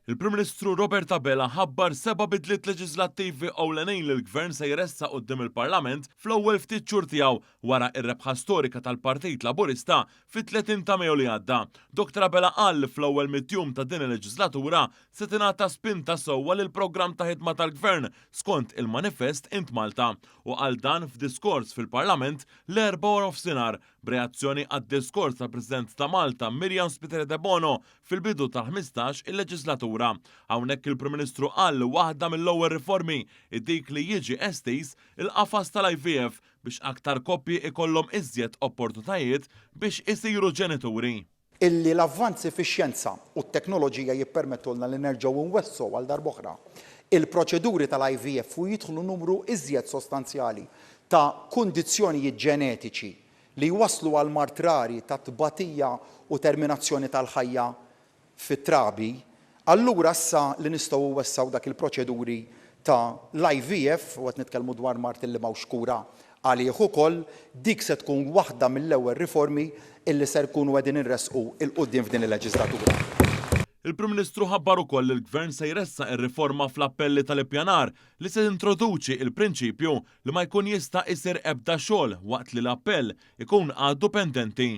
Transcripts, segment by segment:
Il-Prim Ministru Robert Abela ħabbar seba' bidliet leġiżlattivi ewlenin li l-Gvern se jressaq quddiem il-Parlament fl-ewwel ftit xhur tiegħu wara r-rebħa storika tal-Partit Laburista fit-30 ta' Mejju li għadda. Dr Abela qal li fl-ewwel mitt jum ta' din il-leġiżlatura se tingħata spinta sewwa lill-programm ta' ħidma tal-Gvern skont il-manifest Int Malta u qal dan f'diskors fil-Parlament l-Erbgħa waranofsinhar b'reazzjoni għad-diskors tal-President ta' Malta Myriam Spiteri Debono fil-bidu tal-15 il-leġislatura. Hawnhekk il-Prim Ministru qal li waħda mill-ewwel riformi hi dik li jiġi estiż il-qafas tal-IVF biex aktar koppji ikollhom iżjed opportutajiet biex isiru ġenituri. Illi l-avvanzi fix-xjenza u t-teknoloġija jippermettulna li nerġgħu nwessgħu għal darb'oħra il-proċeduri tal-IVF u jidħlu numru iżjed sostanzjali ta' kundizzjonijiet ġenetiċi li jwasslu għal mard rari ta' tbatija u terminazzjoni tal-ħajja fit-trabi, allura issa li nistgħu nwessgħu dak il-proċeduri ta' l-IVF, u qed nitkellmu dwar mard illi m'hawnx kura għalih ukoll, dik se tkun waħda mill-ewwel riformi illi ser nkunu qegħdin inressqu 'l quddiem f'din il-leġislatura. Il-Prim Ministru ħabbar ukoll li l-Gvern se jressaq ir-riforma fl-appelli tal-ippjanar li se tintroduċi l-prinċipju li ma jkun jista' isir ebda xogħol waqt li l-appell ikun għadu pendenti.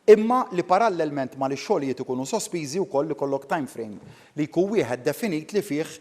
Imma li parallelment ma li x-xogħlijiet ikunu sospiżi wkoll ikollok time frame li jkun wieħed definit li fih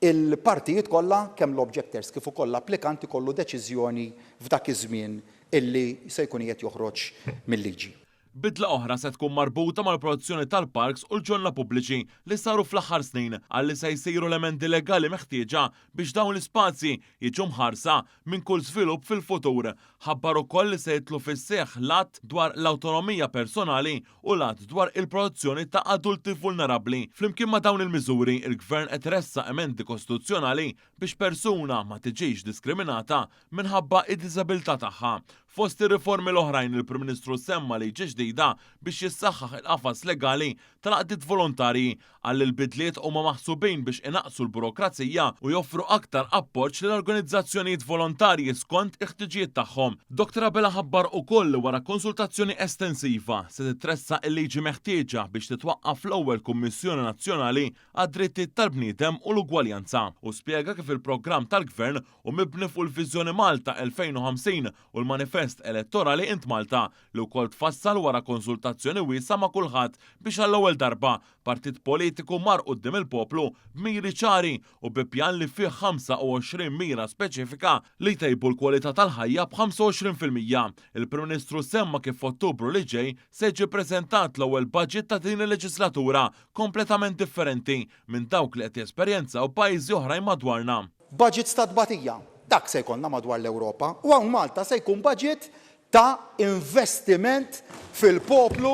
il-partijiet kollha, kemm l-objectors kif ukoll l-applikant ikollu deċiżjoni f'dak iż-żmien illi se jkun qiegħed joħroġ mil-liġi. Bidla oħra se tkun marbuta mal-protezzjoni tal-parks u l-ġonna pubbliċi li saru fl-aħħar snin qal li se jsiru l-emendi legali meħtieġa biex dawn l-ispazji jiġu mħarsa minn kull żvilupp fil-futur. Ħabbar ukoll li se jidħlu fis-seħħ l-Att dwar l-Awtonomija Personali u l-Att dwar il-Protezzjoni ta' Adulti Vulnerabbli. Flimkien ma' dawn il-miżuri, il-Gvern qed iressaq emendi kostituzzjonali biex persuna ma tiġix diskriminata minħabba id-diżabilità tagħha. Fost ir-riformi l-oħrajn il-Prim Ministru semma liġi ġdida biex jissaħħaħ il-qafas legali tal-għaqdiet volontarji. Qal li l-bidliet huma maħsubin biex inaqqsu l-burokrazija u joffru aktar appoġġ lill-organizzazzjonijiet volontarji skont il-ħtiġijiet tagħhom. Dottor Abela ħabbar ukoll li wara konsultazzjoni estensiva se titressaq il-liġi meħtieġa biex titwaqqaf l-ewwel Kummissjoni Nazzjonali għad-Drittijiet tal-Bniedem u l-Ugwaljanza u spjega kif il-programm tal-Gvern u mibni fuq il-Viżjoni Malta 2050 u l-Manifest Elettorali Int Malta, li wkoll tfassal wara konsultazzjoni wiesgħa ma' kulħadd biex għall-ewwel darba partit politiku mar quddiem il-poplu b'miri ċari u bi pjan li fih 25 mira speċifika li jtejbu l-kwalità tal-ħajja b'25%. Il-Prim Ministru semma kif f'Ottubru li ġej se jiġi ppreżentat l-ewwel budget ta' din il-leġislatura, kompletament differenti minn dawk li qed jesperjenzaw pajjiżi oħrajn madwarna. Budgets ta' tbatija. Dak se jkollna madwar l-Ewropa. U hawn Malta se jkun budget ta' investiment fil-poplu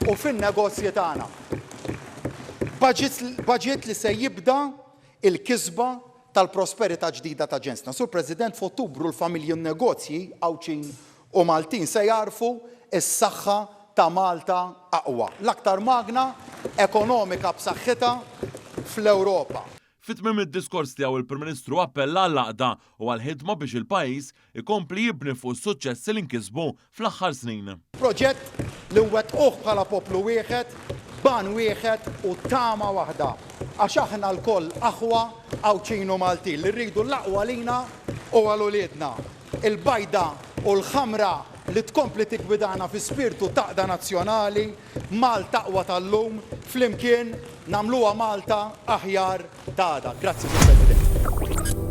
u fin-negozji tagħna. Budget, budget li se jibda l-kisba tal-prosperità ġdida ta' ġensna. Sur President, f'Ottubru l-familji u n-negozji Għawdxin u Maltin se jagħrfu s-saħħa ta' Malta aqwa, l-aktar magna ekonomika b'saħħitha fl-Ewropa. Fi tmiem id-diskors tiegħu il-Prim Ministru appella għall-għaqda u għall-ħidma biex il-pajjiż ikompli jibni fuq is-suċċessi li nkisbu fl-aħħar snin. Proġett li nwettquh bħala poplu wieħed, b'għan wieħed u tama waħda. Għax aħna lkoll aħwa Għawdxin u Maltin li rridu l-aqwa għalina u għal uliedna. Il-bajda u l-ħamra li tkompli tiggwidana fi spirtu t'għaqda nazzjonali, Malta aqwa tal-lum, flimkien nagħmluha Malta aħjar t'għada. Grazzi Sur President.